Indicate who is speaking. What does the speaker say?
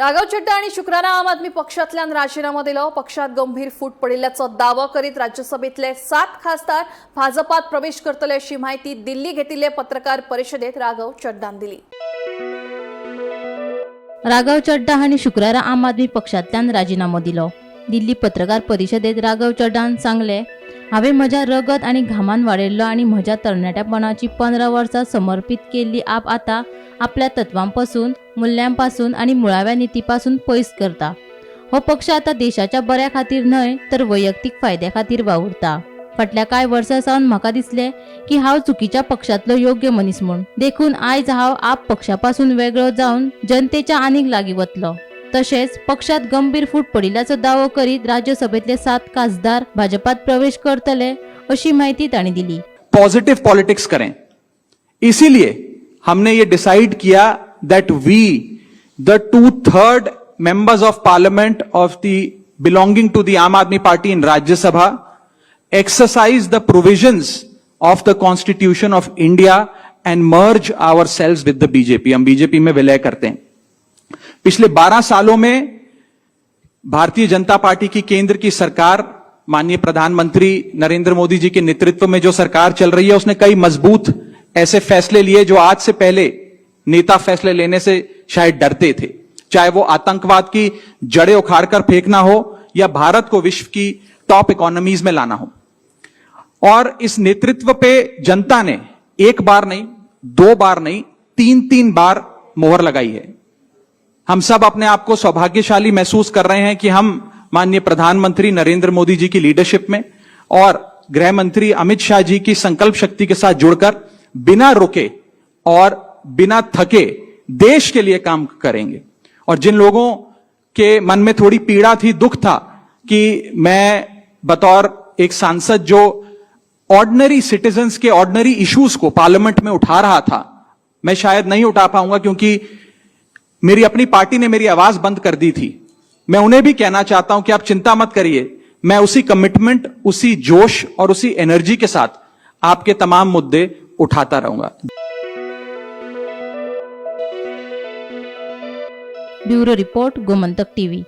Speaker 1: राघव चड्डा आनी शुक्रारा आम आदमी पक्षांतल्यान राजीनामो दिलो. पक्षात गंभीर फूट पडिल्ल्याचो दावो करीत राज्यसभेतले 7 खासदार भाजपात प्रवेश करतले अशी माहिती दिल्ली घेतिल्ले पत्रकार परिशदेत राघव चड्डान दिली.
Speaker 2: राघव चड्डा हांणी शुक्रारा आम आदमी पक्षांतल्यान राजिनामो दिलो. दिल्ली पत्रकार परिशदेत राघव चड्डान सांगले, हांवें म्हज्या रगत आनी घामान वाडयल्लो आनी म्हज्या तरणाटेपणाची 15 वर्सां समर्पीत केल्ली आप आतां आपल्या तत्वांपासून, मुल्यांपासून आनी मुळाव्या नितीपासून पयस करता. हो पक्ष आतां देशाच्या बऱ्या खातीर न्हय तर वैयक्तीक फायद्या खातीर वावुरता. फाटल्या कांय वर्सां सावन म्हाका दिसलें की हांव चुकीच्या पक्षांतलो योग्य मनीस म्हूण, देखून आयज हांव आप पक्षापासून वेगळो जावन जनतेच्या आनीक लागीं वतलो. तशेंच पक्षात गंभीर फूट पडिल्ल्याचो दावो करीत राज्यसभेतले 7 खासदार भाजपात प्रवेश करतले अशी माहिती तांणी दिली.
Speaker 3: पॉजिटिव पॉलिटिक्स करें, इसीलिए हमने ये डिसाइड किया that we the 2/3 members of parliament of the belonging to the Aam Aadmi Party in Rajya Sabha exercise the provisions of the Constitution of India and merge ourselves with the BJP. हम BJP में विलय करते हैं. पिछले 12 सालों में Bharatiya Janata party की केंद्र की सरकार, माननीय प्रधानमंत्री नरेंद्र मोदी जी के नेतृत्व में जो सरकार चल रही है, उसने कई मजबूत ऐसे फैसले लिए जो आज से पहले नेता फैसले लेने से शायद डरते थे, चाहे वो आतंकवाद की जड़ें उखाड़कर फेंकना हो या भारत को विश्व की टॉप इकोनॉमीज में लाना हो. और इस नेतृत्व पे जनता ने एक बार नहीं, 2 बार नहीं, 3-3 बार मोहर लगाई है. हम सब अपने आप को सौभाग्यशाली महसूस कर रहे हैं कि हम माननीय प्रधानमंत्री नरेंद्र मोदी जी की लीडरशिप में और गृह मंत्री अमित शाह जी की संकल्प शक्ति के साथ जुड़कर बिना रुके और बिना थके देश के लिए काम करेंगे. और जिन लोगों के मन में थोड़ी पीड़ा थी, दुख था कि मैं बतौर एक सांसद जो ऑर्डिनरी सिटीजन्स के ऑर्डिनरी इश्यूज को पार्लियामेंट में उठा रहा था, मैं शायद नहीं उठा पाऊंगा क्योंकि मेरी अपनी पार्टी ने मेरी आवाज बंद कर दी थी. मैं उन्हें भी कहना चाहता हूं कि आप चिंता मत करिए, मैं उसी कमिटमेंट, उसी जोश और उसी एनर्जी के साथ आपके तमाम मुद्दे उठाता रहूंगा.
Speaker 2: Bureau report, Gomantak TV.